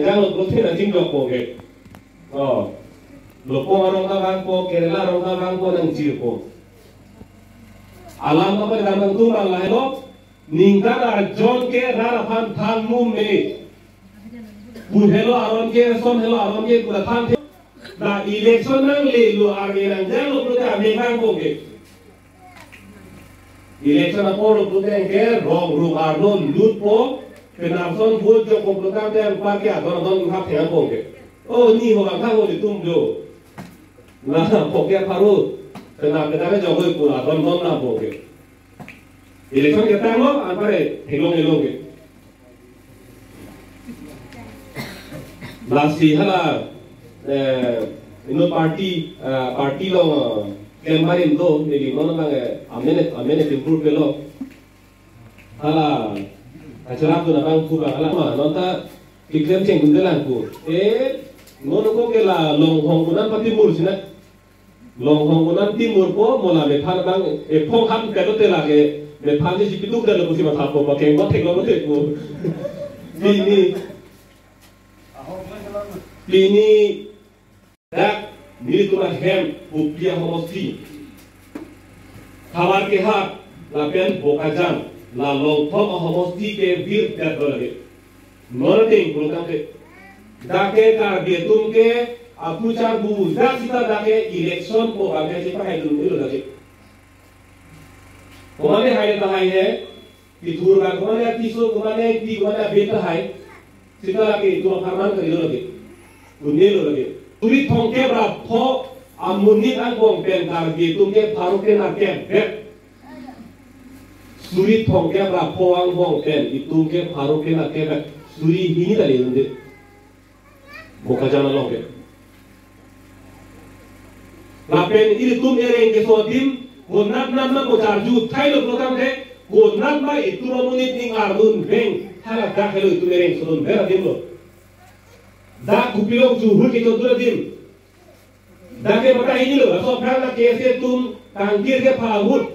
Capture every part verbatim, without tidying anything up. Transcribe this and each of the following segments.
Jang lo pulote nangchingjokpo ke. Oh. Lopong arong ta vangpo, Kerala arong ta vangpo nangchirpo. Alam apa damang tu bang lahelo. Ningkan arjon ke rat aphan than mum me. Pu helo aron ke, son helo aron ke, pu ta than the. Na election nanglelo arve nangjang lo pulote ame vangpo ke. Election apor lo pulote ke rong rong arlo lutpo, penang son vote jokpo pulote anpar ke adon adon hap thengpo ke. Oh, ni ho bang thang ho di tum jo. Na po ke pharo, penang penang ke jokpo pu adon adon nangpo ke. Election ketang lo, anpar theklong elong ke. Lasi hala, eh, ino party, eh, party along, eh, klem barim do, maybe non abang, eh, amene, amene timpur pelo. Hala, acara tu nabang pura hala ma, non ta keklem cheng kunde lang ku. Eh, non ko ke la Longhong kunan pati mur sina. Longhong kunan timur po, mo la mephan abang, ephong han kedo te lake, mephan si chipituk dalo pusi mathapo, pakeng ko theklo thekpo. Pini, pini, dak, nelitum ahem, Hupi ahomosti. Thavar Kehar, lapen Bokajan, la Longthom ahomosti ke vir det do lake. Non ateng pulotangte. Dak ke Karbi atum ke aphuchar bu dak sita dak ke election ko bang ke chepahai dun dilo dak ke. Komane hai ta hai he. Pithur bang komane tiso komane ti komane abet ta hai. Sita dak ke itum apharman kali lo dak ke. Kunde lo dak ke. Suri thomkep ra pho amonit angbong pen Karbi atum ke pharo kre-nerkep vet. Suri thomkep ra pho angbong pen itum ke pharo kre-nerkep vet. Suri hini ta le dunde. Bokajan along ke. Lapen ilitum ereng keso adim, konat nat nat ko charju thailo pulotangte, konat ma itum amonit ning arnun veng, hala dak helo itum ereng sodun ver adim lo. Dak kopilok juhur kechodun adim. Dak ke mata hini lo, laso aphrang la K S A atum kangkir kepha ahut.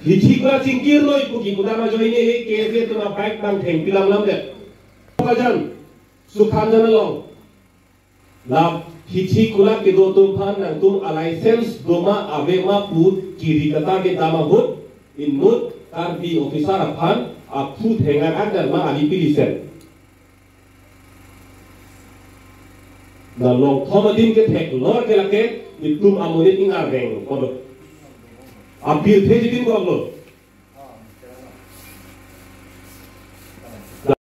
Hichik la chingkir noi pu ki puta ma joine he K S A atum abike bang thengpi lam lam det. Bokajan, Sukhanjan along. La hichik kulak kedo atum aphan nangtum a-license doma ave ma pu kiri kata kedam ahut inut Karbi officer aphan aphu thengan akdar ma ali pilisen. Na Longthom adim ke theklor ke lake itum amonit ning arveng kodo. Apirthe jitin ko lo.